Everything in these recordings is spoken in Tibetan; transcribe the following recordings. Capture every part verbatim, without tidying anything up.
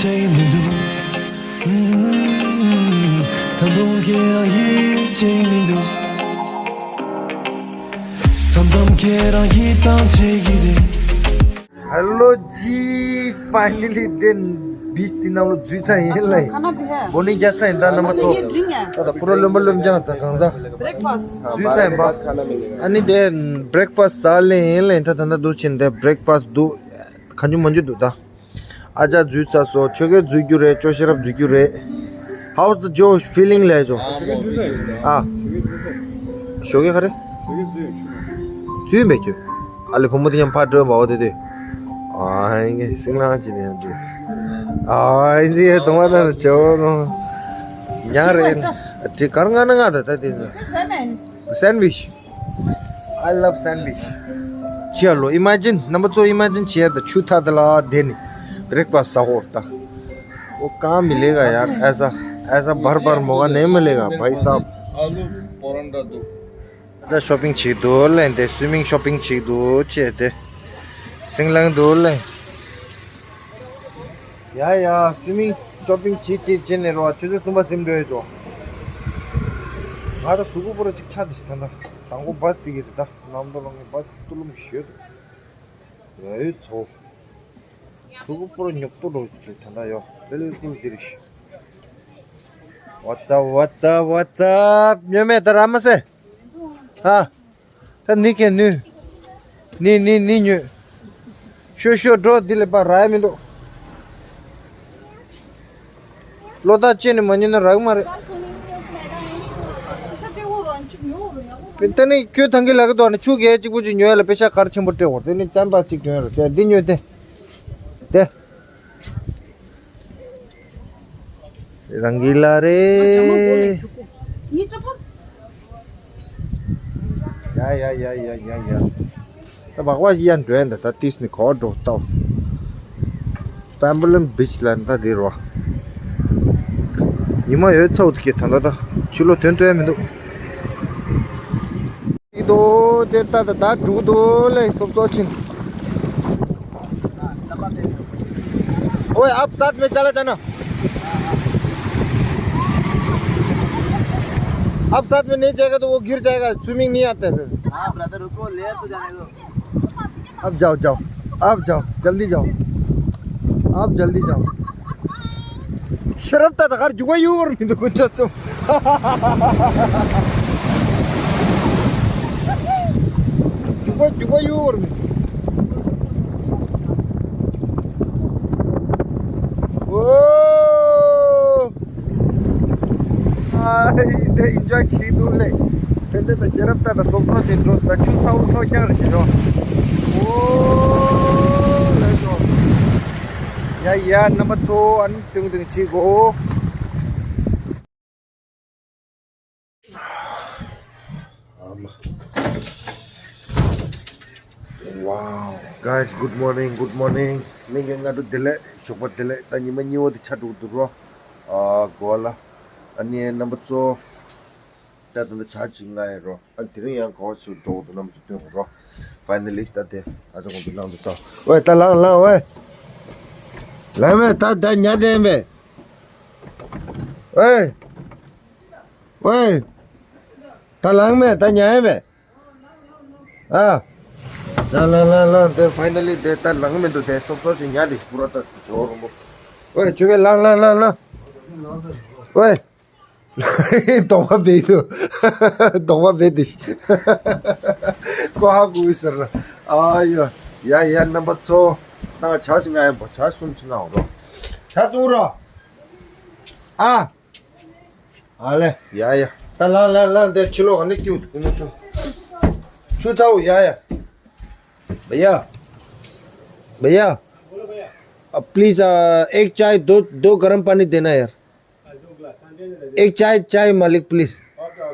བྱེད་མི་འདུག་ད་དུང་ཁྱེད་རང་ཡིད་ཆེས་མི་འདུག་མཚམས་མཚམས་ཁྱེད་རང་ཡིད་ཐང་ཆད་ཀྱི་རེད། Hello G, finally དེ་བིཆ་དེ་ནང་ལ་འཛུལ་ཚར་ཡིན་ལེ། ཁ་ན་བི་ཧ། སྦོ་ནི་རྒྱག་ཚར་ཡིན། ད་རྣམ་པ་ཚོ། ཡེ་འགྲིག་ཡ། ད་ད་ཕུ་རོ་རློན་པ་རློན་ཅང་ད་གང་ཚ། Breakfast འཛུལ་ཚར་ཡིན་པ། ཨ་ནི་དེ་breakfast ཟ་ལེ་ཡིན་ལེ། ད་ད་ད་འདུག་ཕྱིན་དེ་breakfast འདུག་གང་བྱུང་མང་བྱུང་འདུག་ད། ཨ་ཅག་འཛུལ་ཚར་སོང་། ཁྱོ་གས་འཛུལ་རྒྱུ་རེད། ཅོ་ཤེས་རབ་འཛུལ་རྒྱུ་རེད། How's the Joe feeling ལས་ཇོ། ཨ། ཞོགས་ཀས་ག་རེ། འཛུལ་མེད་ཁྱོད། ཨ་ལེ་བུ་མོ་དེ་ཡང་ཕར་འགྲོ་བའོ་དེ་དེ། ཨ་ཡིན་གྱི་སིང་ལང་ཅི་ནས་འདུག་ཨ་ཡིན་གྱི་དུང་བ་དང་ཇོ་རོ། ཉག་རེད། དྲི་གར་ང་ན་ང་ད་ད་དེ། Sandwich. I love sandwich. ཅི་ཡ་ལོ། Imagine རྣམ་པ་ཚོ་imagine བྱེད་ཡ། ད་ཆུ་ཐག་དེ་ལ་བསྡད་ནས་breakfast ཟ་ཧོར་ད། वो काम मिलेगा यार, ऐसा ऐसा भर भर मौका नहीं मिलेगा भाई साहब। आलू परांठा दो। ད་shopping བྱེད་འདུག་ལེ། འདི་swimming shopping བྱེད་འདུག་ཅེས་དེ། སིང་ལང་འདུག་ལེ། ཡ་ཡ་swimming shopping བྱེད་བྱེད་བྱེད་ནས་རོ། ཆུ་ཚོད་གསུམ་པ་ཟིན་འགྲོ་ཡོད་ཅོ། ང་ད་གཟུགས་པོ་པོ་ར་ཅིག་ཆགས་འདི་ཞིག་ད་ད། དང་པོ་བཱས་འདི་གི་རེད་ད། ནམ་མདོ་ལོང་གི་བཱས་ཏུ་ལུམ་ཞོད། ཡ་ཡོད་ཚོ། གཟུགས་པོ་པོ་ར་ཉོབ་ཏོ་འགྲོ་ཅིག་ད་ད་ཡོ། བེལ་ཀུལ་འདི་རེད་ཤི། What's up, what's up, what's up? ཉོས་མེད་ད་ར་མ་སེ། ཧ། ད་ནི་ཁྱེད་ནུས། ནི་ནི་ནི་ཉོས། ཤོ་ཤོ་འགྲོ། འདི་ལས་པ་རག་ཡ་མི་འདུག་བློ་ཐག་བཅད་ནས་མ་ཉོས་ན་རག་མ་རེད། ད་ནི་ཁྱོད་ཐང་གི་ལ་གི་དོ་ནི་ཆུ་རྐྱལ་གཅིག་པུ་ཅིག་ཉོས་ལ་པེ་ཤ་གར་ཆེན་པོ་སྤྲད་འོར། དེ་ནི་ཅམ་པ་གཅིག་ཉོས་ར་དེ་འདི་ཉོས་ཏེ། དེ། རང་གི་ལ་རེད། ཡ་ཡ་ཡ་ཡ་ཡ་ཡ། ད་བག་བ་ཡ་འགྲོ་ཡ་འདི་ད་ཏིས་ནི་གོ་འགྲོ་ཏོ། Pangbolim Beach ལ་འདི་རེད་རོ། ཉི་མ་ཡོད་ཚ་བོ་དུ་སྐྱེ་ཐོན་ད་ད། ཆུ་ལོ་ཐོན་ཐོན་ཡ་མི་འདུག་ཡིན་དོ། དེ་ལྟ་ད་ད་འགྲོ་གི་འདུག་ལེ། སོབ་སོ་ཕྱིན། ओए, आप साथ में चला जाना। आप साथ में नहीं जाएगा तो वो गिर जाएगा, स्विमिंग नहीं आता है फिर। हाँ ब्रदर, रुको, ले तो जाने दो। अब जाओ, जाओ, आप जाओ, जल्दी जाओ, आप जल्दी जाओ। शर्म ता तक जुगो यू और मिंदु कुछ तो। जुगो, जुगो यू और मिंदु। ओ। ཨ་ཧེ། དེ་ཨིན་ཇོའི་བྱེད་འདུག་ལེ། དེ་འདྲ་ད་ཤེས་རབ་ད་ད་སོབ་ཐོ་ཆེན་འགྲོ་ད། ཆུ་ཚ་བོ་ཚོ་རྐྱང་རེ་བྱེད་རོགས། ཨོ་ལེ་ཤོ། ཡ་ཡ་རྣམ་པ་ཚོ་ཨ་ནི་ཏུང་ཏུང་བྱེད་གོ། Wow, guys, good morning, good morning. མི་གི་སྔ་དྲོ་བདེ་ལེགས། ཞོགས་པ་བདེ་ལེགས། ད་ཉི་མ་གཉིས་པ་དེ་ཆགས་འགྲོ་གི་འདུག་རོ། ཨ་གོ་བ་ལ། ཨ་ནི་རྣམ་པ་ཚོ། ད་ད་ད་ཆ་ཅིག་ང་ཡི་རོ། ཨ་དེ་རིང་ཡང་གོ་བ་ཞིག་འགྲོ་གི་འདུག་རྣམ་པ་ཚོ་སྟོན་གོ་རོ། Finally ད་དེ་ཨ་ཅག་གོང་དུ་ལངས་འདུག་ད། ཝེ་ད་ལངས་ལངས་ཝེ། ལངས་མེད་ད་ད་ཉལ་བསྡད་མེད། ཝེ། ཝེ། ད་ལངས་མེད་ད་ཉལ་ཡ་མེད། ཨ། ལ་ལ་ལ་ལ་དེ་finally དེ་ད་ལངས་མི་འདུག་དེ་སོབ་སོབ་ཅིག་ཉལ་དེ་པུ་ར་ད་ཇོ་རོ་མོ། ཝེ་ཁྱོད་ཀྱིས་ལངས་ལངས་ལངས་ལངས། ཝེ། གདོང་པ་བེད་དུ། གདོང་པ་བེད་དུ། ཀོ་ཧ་གུ་ཟེར། ཨ་ཡ། ཡ་ཡ་རྣམ་པ་ཚོ། ད་ཆ་ཞིག་ང་ཡ་པོ་ཆ་གསུམ་ཅིག་ང་འོང་རོ། ཆ་གསུམ་རོ། ཨ། ཨ་ལེ། ཡ་ཡ། ད་ལངས་ལངས་ལངས། དེ་ཕྱི་ལོགས་ག་ནས་སྐྱིད་འདུག་ཁོ་མོ་ཚོ། ཆུ་ཚ་བོ། ཡ་ཡ། भैया। भैया। प्लीज, एक चाय, दो, दो गर्म पानी देना यार। एक चाय, चाय मालिक, प्लीज।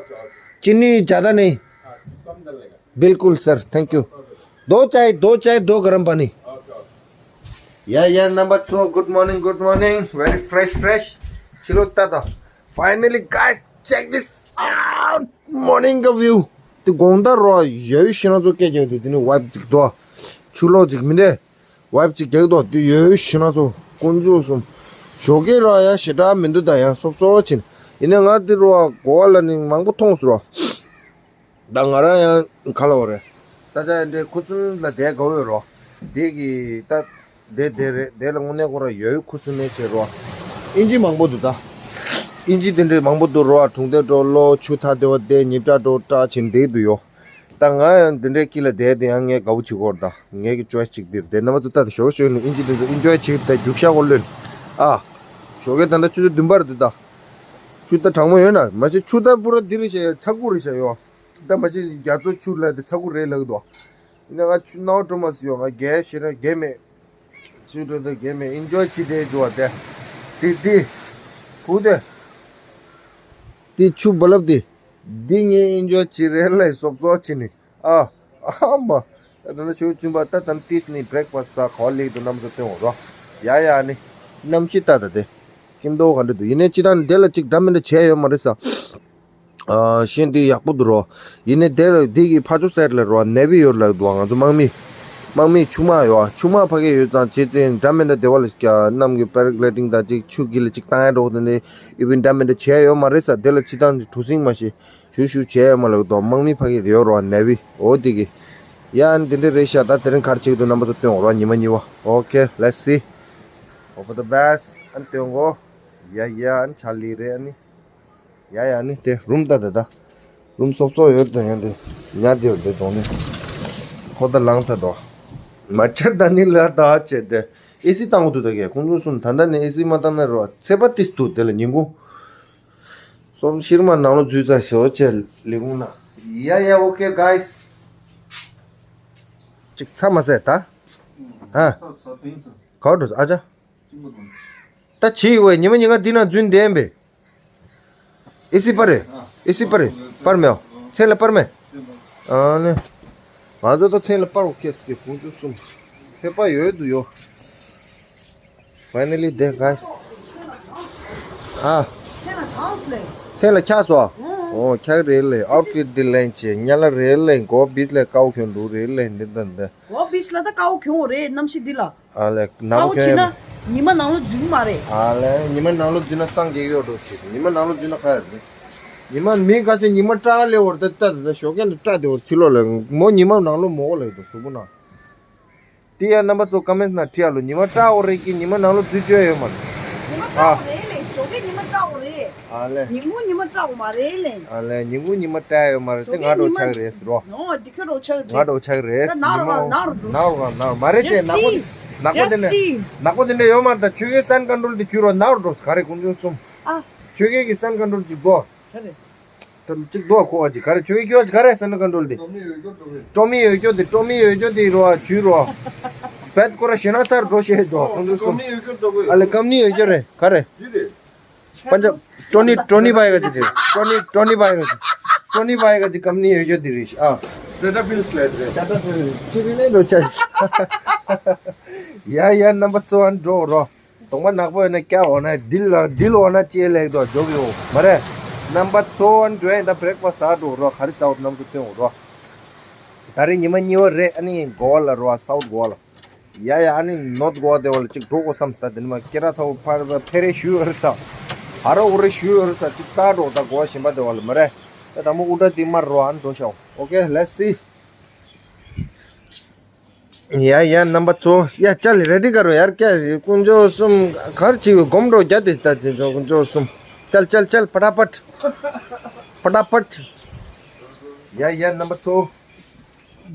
चीनी ज्यादा नहीं। बिल्कुल सर, थैंक यू। दो चाय, दो चाय, दो गर्म पानी। या या number two. Good morning, good morning, very fresh, fresh. ཕྱི་ལོགས་ལྟ་དང་། Finally, guys, check this out. Morning གི་view. དེ་དགོང་དག་རོ་ཡོད་ཤི་ན་ཚོ་སྐད་རྒྱག་དུས་དེ་ནི་ཝའིབ་ཅིག་འདུག་ཆུ་ལོག་ཅིག་མི་འདེ། ཝའིབ་ཅིག་རྒྱག་དོ་དེ་ཡོད་ཤི་ན་ཚོ་དཀོན་མཆོག་གསུམ། ཞོགས་ཀས་རོ་ཡང་ཞེ་དྲག་མི་འདུག་ད་ཡང་སོབ་སོབ་ཕྱིན། ཡིན་ནའི་ང་འདི་རོ་གོ་བ་ལ་ནི་མང་པོ་མཐོང་སོང་རོ། ད་ང་རང་ཡང་ག་ལ་བ་རེད། ས་ཆ་འདྲའི་ཁུ་སིམ་ལ་བསྡད་དགའ་བོ་ཡོད་རོ། དེ་གི་ད་དེ་དེ་རེད། དེ་ལ་དངོས་གནས་ཁོ་རང་ཡོད་ཁུ་སིམ་མེད་བྱེད་རོ། ཨིན་ཇི་མང་པོ་འདུག་ད། ཨིན་ཇི་དེ་འདྲའི་མང་པོ་འདུག་རོ། གྲོང་སྡེ་འགྲོ་ལོ་ཆུ་ཐག་དེ་བ་དེ་ཉིབ་དྲག་འགྲོ་དྲག་བྱེད་འདི་འདུག་ཡོ། ད་ང་ཡང་འདི་འདྲའི་དཀྱིལ་ལ་བསྡད་དེ་ཡང་ངས་དགའ་བོ་བྱེད་ཀྱི་ཡོད་རེད། ད་ངའི་གི་ཅོའི་སི་གཅིག་འདིར་བསྡད། རྣམ་པ་ཚོ་ལྟ་དང་ཞོག་ཞོག་ནས་ཨིན་ཇི་འདི་ཚོ་ཨིན་ཇོའི་བྱེད་ཀྱི་ད་རྒྱུག་ཤ་གོ་ལོན། ཨ། ཞོགས་ཀས་ད་ལྟ་ཆུ་ཚོད་བདུན་པ་རེད་འདུག་ད། ཆུ་ད་གྲང་མོ་ཡོད་ན་མ་གཞི་ཆུ་ད་པུ་ར་འདི་རེད་ཤག་ཡ། ཚ་ཁུག་རེད་ཤག་ཡོ། ད་མ་གཞི་རྒྱ་མཚོ་ཆུ་ལ་དེ་ཚ་ཁུག་རེད་ལབ་ཀྱི་འདུག་ཡིན་ན་ང་ཆུ་སྣང་བ་འགྲོ་མ་སོང་ཡོ། ང་རྒས་ཤི་ན་རྒས་མེད། ཆུ་འགྲོ་དེ་རྒས་མེད། ཨིན་ཇོའི་བྱེད་དེ་འགྲོ་བ་དེ། དེ་དེ། ཁུག་དེ། དེ་ཆུ་རྦ་རླབས་དེ། འདི་ངས་ཨིན་ཇོའི་བྱེད་རེད་ལབ་སོབ་སོབ་བྱེད་ནི། ཨ། ཨ་མ། ད་ད་ཆུ་བཙུན་པ་ད་དམ་ཏིས་ནི་བྷི་རེག་ཕ་སི་ཁོ་ལིག་དུ་རྣམ་པ་ཚོ་སྟོན་འོ་རོ། ཡ་ཡ་ནི། གནམ་གཤིས་ལྟ་ད་དེ། སྐྱིད་མདོག་ག་འདྲ་འདུག་ཡིན་ནའི་སྤྱི་བཏང་དེ་ལ་ཅིག་འདྲ་མི་འདྲ་བྱས་ཡོད་མ་རེད་ས། ཨ། ཤིན་ཏུ་ཡག་པོ་འདུག་རོ། ཡིན་ནའི་དེ་ལ་དེ་གི་ཕ་ཆོ་སའིད་ལ་རོ་ནེ་བི་ཡོད་ལབ་འདུག་ང་ཚོ་དམག་མི། དམག་མི་ཆུ་དམག་ཡོད། ཆུ་དམག་ཕ་གི་ཡོད་ཙང་བྱས་ཙང་འདྲ་མི་འདྲ་དེ་བ་ལ་གནམ་གི་པེ་ར་གི་ལའི་ཌིང་དང་ཅིག་ཆུ་དཀྱིལ་ལ་ཅིག་བཏང་ཡ་འགྲོ་དེ་ནི་ཨི་བི་འདྲ་མི་འདྲ་བྱས་ཡོད་མ་རེད་ས། དེ་ལ་སྤྱི་བཏང་གྲུ་གཟིངས་མ་ཤེས། ཞུ་ཞུ་བྱས་ཡོད་མ་ལབ་འདུག་དམག་མི་ཕ་གི་ཡོད་རོ་ནེ་བི་འོ་དེ་གི། ཡ་ཨ་ནི་དེ་འདྲ་རེད་ཤག་ད་དེ་རིང་ག་རེ་བྱེད་ཀྱི་འདུག་རྣམ་པ་ཚོ་སྟོན་འོ་རོ་ཉི་མ་གཉིས་པ། Okay, let's see. Hope for the best. ཨ་ནི་སྟོན་གོ། ཡ་ཡ་ཨ་ནི་ཆ་ལི་རེད་ཨ་ནི། ཡ་ཡ་ཨ་ནི་དེ་རུམ་ད་དེ་ད། རུམ་སོབ་སོབ་ཡོད་དེ་ཡང་དེ། ཉ་དེ་ཡོད་དེ་དོང་ནི། ཁོ་ད་ལངས་ཚར་དོ། མ་ཆར་ད་ནི་ལ་ད་བྱས་དེ། ཨེ་སི་བཏང་གོ་འདུག་ད་གས་ཁོང་ཚོ་གསུམ་ད་ལྟ་ནས་ཨེ་སི་མ་བཏང་ན་རོ་ཚད་པ་ཏིས་འདུག་དེ་ལ་ཉིན་གུང་། སོམ་ཤིར་མ་ནང་ལོ་འཛུལ་ཚར་ཞོ་ཅེ་ལི་ཁུང་ན། ཡ་ཡ། Okay, guys. ཅིག་ཚ་མ་ཟད་ད། ཨ། ཚ་ཚ་དེང་ཚ། ག་བར་འགྲོ་ཨ་ཅག་ཅིག་མ་དང་། ད་ཕྱི་བས་ཉི་མ་ཉིན་ག་འདི་ན་འཛུལ་བསྡད་པས། ཨེ་སི་པར་རེད། ཨེ་སི་པར་རེད། པར་མེད། མཚན་ལ་པར་མེད། ཨ་ནི། ང་ཚོ་ད་མཚན་ལ་པར་འོ་ཁེ་སི་ཁོང་ཚོ་གསུམ། ཚོད་དཔག་ཡོད་དུ་ཡོད། Finally, there, guys. ཨ། མཚན་ལ་ཆགས་སོ། ཨོ་ཁྱག་རེད་ལེ། ཨའུ་ཊི་ཕིཊ་འདི་ལེན་བྱེད་ཉ་ལ་རེད་ལེ། གོ་བིས་ལེ་ཀའོ་ཁྱོད་འདུག་རེད་ལེ་འདི་ད་འདི། གོ་བིས་ལ་ད་ཀའོ་ཁྱོད་རེད་གནམ་གཤིས་འདི་ལ། ཨ་ལེ་ནག་པོ་ཁྱོད་ཡོད་མ། ཉི་མ་ནང་ལོ་འཛུལ་མ་རེད། ཨ་ལེ་ཉི་མ་ནང་ལོ་འཛུལ་ན་སངས་རྒྱས་ཡོད་འགྲོ་ཆེ། ཉི་མ་ནང་ལོ་འཛུལ་ན་ཁ་ཡོད་རེད། ཉི་མ་མི་ག་ཚོད་ཉི་མ་སྐྲག་ལེ་བར་ད་ལྟ་ད་ཞོགས་ཀས་འདི་སྐྲག་དེ་བར་ཕྱི་ལོགས་ལ་མོ་ཉི་མ་ནང་ལོ་མོ་གོ་ལ་ཡོད་དོ་གཟུགས་པོ་ན། དེ་ཡང་རྣམ་པ་ཚོ་ཀ་མེན་ནང་བྲིས་ཨ་ལོ། ཉི་མ་སྐྲག་འོ་རེད་ཀི་ཉི་མ་ནང་ལོ་འཛུལ་བཅོས་ཡོད་མ་རེད། ཉི་མ་སྐྲག་འོ་རེད་ལེ། ཞོགས་ཀས་ཉི་མ་སྐྲག་འོ་རེད། ཨ་ལེ། ཉིན་གུང་ཉི་མ་སྐྲག་འོ་མ་རེད་ལེ། ཨ་ལེ་ཉིན་གུང་ཉི་མ་སྐྲག་ཡོད་མ་རེད་དེ། ཞོགས་ཀས་ང་འགྲོ་ཉི་མ་ཆགས་རེད་ཟེར་རོ། ཨོ་འདི་ཁྱོད་འགྲོ་ཆགས་རེད། ང་འགྲོ་ཆགས་རེད། ད་ནག་རོ་ཉི་མ་ནག་རོ་འགྲོ། ནག་རོ་ནག་རོ་མ་རེད་ཅེ། ནག་པོ་ནག་པོ་དེ་འདྲ་ཡོད་མ་རེད། ད་ཆོས་ཀའི་སན་ཀན་ཊོལ་དེ་བྱུས་རོ། ནག་རོ་འགྲོ་ག་རེ་ཁོང་ཚོ་གསུམ། ཨ། ཆོས་ཀའི་གི་སན་ཀན་ཊོལ་ཅིག་འགྲོ། ག་རེ། ད་གཅིག་རྡོ་ཁོ་བ་ཅིག་ག་རེ་ཆོས་ཀྱི་ཁྱོད་ག་རེ་ཟེར་ན་ཀན་ཊོལ་དེ། སྤྲོ་མི་ཡོད་རྒྱུ་དེ། སྤྲོ་མི་ཡོད་རྒྱུ་དེ་རོ་ཆུ་རོ། བད་ཀོ་ར་ཞེ་ན་ཚར་འགྲོ་ཤེས་ཇོ་ཁོང་ཚོ་གསུམ། ཨ་ལེ་ཀམ་ནི་ཡོད་རྒྱུ་རེད་ག་རེ། པན་ཇབ། སྤྲོ་ནི་སྤྲོ་ནི་བའི་ག་ཅི་དེ། སྤྲོ་ནི་སྤྲོ་ནི་བའི་ག་ཅི། སྤྲོ་ནི་བའི་ག་ཅི་ཀམ་ནི་ཡོད་རྒྱུ་དེ་རེད་ཨ། སེ་ཊ་ཕིལ་སི་ལེ་དེ། སེ་ཊ་ཕིལ་སི་ཆི་རི་ལེ་འགྲོ་ཆ། ཡ་ཡ་རྣམ་པ་ཚོ་ཨ་འགྲོ་རོ། གདོང་པ་ནག་པོ་ཡོད་ན་སྐྱ་འོ་ན་ལྡིར་ལ་ལྡིར་འོ་ན་ཅེས་ལེགས་དོ་འཇོག་ཡོང་མ་རེད། རྣམ་པ་ཚོ་ཨ་འགྲོ་ཡིན་ད་བྷི་རེག་ཕ་སི་ཟ་འགྲོ་རོགས། ག་རེ་ཟ་འོ་རྣམ་ཚོ་སྟོན་འོ་རོགས། ད་རེས་ཉི་མ་གཉིས་པ་རེད། ཨ་ནི་གོ་བ་ལ་རོ་ཨ་སའུ་ཐི་གོ་བ་ལ། ཡ་ཡ་ཨ་ནི་ནོར་ཐི་གོ་བ་དེ་བ་ལ་ཅིག་འགྲོ་དགོས་བསམ་སྟ་དེ་ནི་མ་སྐད་གྲགས་ཚ་བོ་ཕ་ཕེ་རེ་ཞུ་ཡོད་རེད་ས། ཧ་ར་འུ་རེ་ཞུ་ཡོད་རེད་ས་ཅིག་ལྟ་འགྲོ་ད་གོ་བ་གཞན་པ་དེ་བ་ལ་མ་རེད། ད་ད་མོ་ཨུ་ཏྲ་དེ་མར་རོ་ཨ་ནི་འགྲོ་ཤག Okay, let's see. ཡ་ཡ་རྣམ་པ་ཚོ་ཡ་ཅལ་རེ་ཌི་ག་རོ་ཡར་སྐྱ་དཀོན་མཆོག་གསུམ་གར་ཅིག་གོམ་འགྲོ་རྒྱ་དེ་ལྟ་ཅི་ཚོ་དཀོན་མཆོག་གསུམ་ཅལ་ཅལ་ཅལ་པ་ཊ་པཊ་པ་ཊ་པཊ། ཡ་ཡ་རྣམ་པ་ཚོ།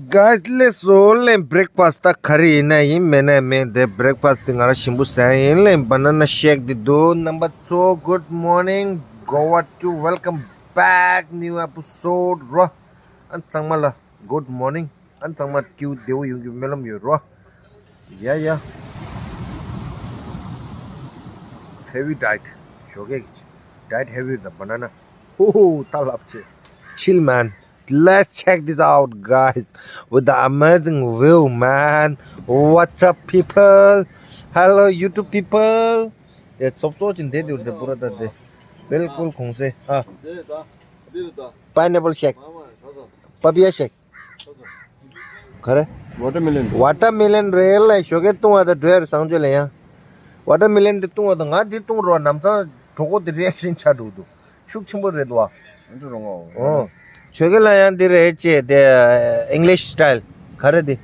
Guys, let's all in breakfast. ད་ག་རེ་ཡིན་ན་ཡིན་མེད་ན་མེད་དེ་བྷི་རེག་ཕ་སི་དེ་ང་རང་ཞིམ་པོ་ཟ་ཡིན་ལེ། བ་ན་ན་ཤེག་དེ་འདུག་རྣམ་པ་ཚོ། Good morning, Goa to welcome back new episode རོ། ཨ་ཚང་མ་ལ། Good morning. ཨ་ཚང་མ་སྐྱིད་པོ་བདེ་པོ་ཡོང་རྒྱུ་སྨོན་ལམ་ཡོད་རོ། ཡ་ཡ། Heavy diet. ཞོགས་ཀས་ཀྱི་diet heavy the banana. ཧོ་ཧོ་ད་ལབ་ཆེ། Chill, man. Let's check this out, guys. With the amazing view, man. What's up, people? Hello, YouTube people. ཡ་ཚོབ་ཚོབ་ཅིག་འདེད་དུ་འདེད་པུ་ར་ད་དེ། བེལ་ཀུལ་གོང་སེ། ཨ། Pineapple shake. Papaya shake. ག་རེ། Watermelon. Watermelon རེད་ལ་ཞོགས་ཀས་བཏུང་བ་དང་འགྲོ་ཡ་རེད་བཟང་སྤྱོད་ལ་ཡང་། ཝ་ཊར་མི་ལན་འདི་བཏུང་བ་དང་ང་འདི་བཏུང་རོགས་ནམ་སང་གྲོད་ཁོག་འདི་རེག་ཤིང་ཆགས་འགྲོ་འདུག་ཤུགས་ཆེན་པོ་རེད་དོ། ཨ་འདྲ་རོང་ཨོ། ཆོས་རྒྱལ་ལ་ཡང་འདི་རེད་ཅེས་དེ་English style ག་རེ་འདི།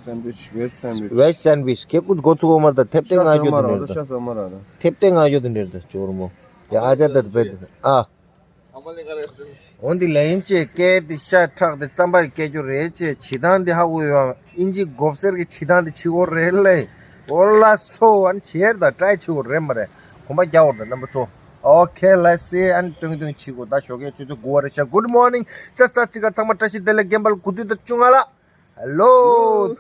Sandwich, veg sandwich. Veg sandwich ཁེ་ཀུ་གོ་ཚུགས་མ་ད་ཐེབས་ཏེ་ང་ཡོད་དུ་ནེར་ད། ཤ་ཟ་མ་ར་ར། ཐེབས་ཏེ་ང་ཡོད་དུ་ནེར་ད་ཅོར་མོ། ཡ་ཨ་ཅག་ད་བེད་ཨ། འོན་ཏེ་ལན་ཅེས་སྐད་དེ་ཤ་ཁྲག་དེ་རྩམ་པ་ཡི་སྐད་རྒྱུ་རེད་ཅེས་བྱེད་སྟངས་དེ་ཧ་གོ་ཡོད། ཨིན་ཇི་མགོ་སེར་གྱི་བྱེད་སྟངས་དེ་བྱེད་དགོས་རེད་ལེ། ཨོ་ལ་སོ་ཨན་བྱེད་ད་ཀྲའི་བྱེད་དགོས་རེད་མ་རེད། གོམ་པ་རྒྱག་དགོས་རེད་རྣམ་པ་ཚོ། Okay, let's see. ཨན་སྟོན་སྟོན་བྱེད་དགོས་ད་ཞོགས་ཀས་ཆུ་ཚོད་དགུ་པ་རེད་ཤག Good morning. ས་ས་ཅི་ག་ཚང་མ་བཀྲ་ཤིས་བདེ་ལེགས། རྒན་པ་ལ་གུ་དུས་ད་བཅོ་ལྔ་ལ། ཧེ་ལོ།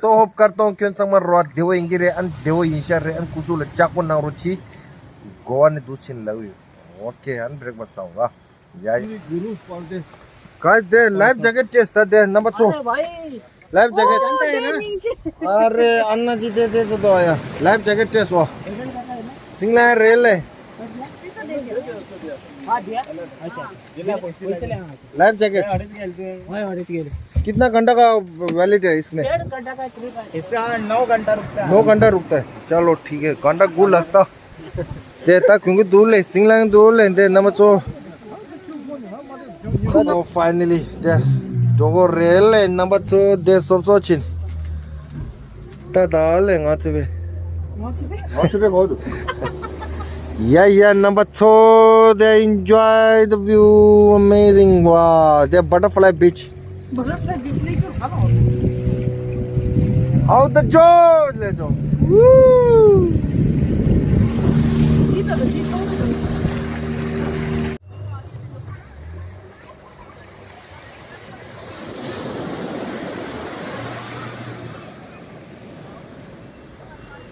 ཏོ་ཧོབ་ཀར་ཏོང་ཁྱོད་ཚང་མ་རོ་བདེ་བོ་ཡིན་གྱི་རེད། ཨན་བདེ་བོ་ཡིན་ཤག་རེད། ཨན་སྐུ་གཟུགས་ལ་ལྕགས་པོ་གནང་རོགས་གྱིས། གོ་བ་ནི་འདུག་ཕྱིན་ལབ་ཡོད། Okay, ཨན་breakfast ཟ་འོ་ག་ཡ། Guru Pardes. ག་དེ་life jacket སྤྲད་ད་དེ་རྣམ་པ་ཚོ། अरे भाई। Life jacket. ओ, जानता है ना? अरे अन्ना जी दे दे दे दो यार। Life jacket སྤྲད་སོ། Singla रेल है। हाँ दिया। अच्छा। Life jacket. हाँ, अड़ीच गेल। कितना घंटा का valid है इसमें? डेढ़ घंटा का trip है। इससे हाँ नौ घंटा रुकता है। नौ घंटा रुकता है। चलो ठीक है। घंटा गुल हंसता। དེ་ད་གུང་གི་འདུག་ལེ། སིང་ལང་འདུག་ལེ། འདི་རྣམ་པ་ཚོ། ད་ད་finally དེ་འགྲོ་གི་རེད་ལེ་རྣམ་པ་ཚོ། དེ་སོབ་སོབ་ཕྱིན། ད་ད་ལེ་ང་ཚེ་བེ། ང་ཚེ་བེ། ང་ཚེ་བེ་གོ་འདུག Yeah, yeah རྣམ་པ་ཚོ། དེ་enjoy the view, amazing. Wow, དེ butterfly beach. Butterfly beach ལས་ཀྱོ་ག་ལ། Out the door ལེ་ཚོ། འདི་ད་ལ་འདི་གཏོང་གི་འདུག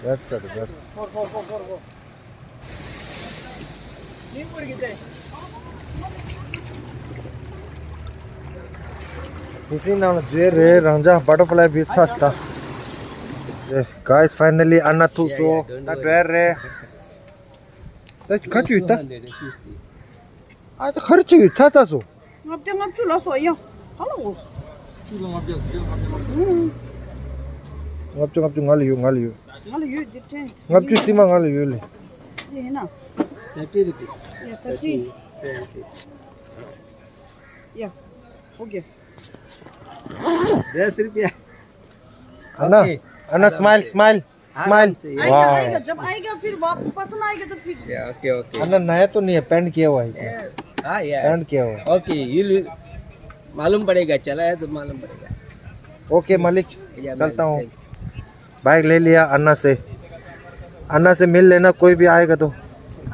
That's the best. དེ་ཚོའི་ནང་ལ་མཛོད་རེད། རང་འཇགས་butterfly བི་ཚ་ཤི་ད། Guys, finally ཨ་ན་ཐུག་སོང་། ད་འགྲོ་ཡ་རེད། ད་ག་ཅུ་ད། ཨ་ད་ག་རེ་ཅིག་ཡོད་ཚ་ཚ་སོང་། ལྔ་བརྒྱ་ལྔ་བཅུ་ལ་སོ་ཡ། ག་ལ་འོ། ལྔ་བཅུ་ལྔ་བཅུ་ང་ལ་ཡོད། ང་ལ་ཡོད། ང་ལ་ཡོད་འདི་དྲན། ལྔ་བཅུ་སྲིད་མ་ང་ལ་ཡོད་ལེ། འདི་ཡིན་ན། Thirty rupees. Yeah, thirty. Yeah, okay. दस रुपया. अन्ना, अन्ना, smile, smile, smile. आराम से, ये Wow. आएगा, आएगा, जब आएगा फिर वाप-, पसंद आएगा तो फिर. Yeah, okay, okay. अन्ना, नया तो नहीं है, pant किया हुआ है इसमें. Yeah. हाँ, yeah. Pant किया हुआ है. Okay, you will, मालूम पड़ेगा, चला है तो मालूम पड़ेगा. Okay, मालिक, Yeah, चलता हूँ. मालिक, thanks. Bike ले लिया अन्ना से. अन्ना से मिल लेना, कोई भी आएगा तो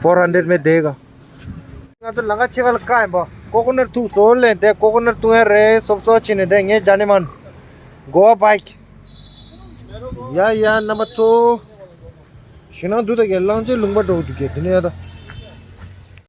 four hundred में देगा. ང་ཚོ་ལམ་ཁ་ཕྱེད་ཀ་ལ་བཀག་ཡིན་པ། ཀོ་ཀོ་ནཊ་ཐུག་སོང་ལེ། དེ་ཀོ་ཀོ་ནཊ་བཏུང་ཡ་རེད། སོབ་སོབ་ཕྱིན་ནས་དེ་ངས་ཇར་ནི་མན། གོ་བ་བའིཀ་ཡ་ཡ་རྣམ་པ་ཚོ། ཞེད་སྣང་འདུག་ད་གས། གླང་ཆེན་ལུང་པ་འགྲོ་འདུག་གས། དེ་ནས་ཡ་ད།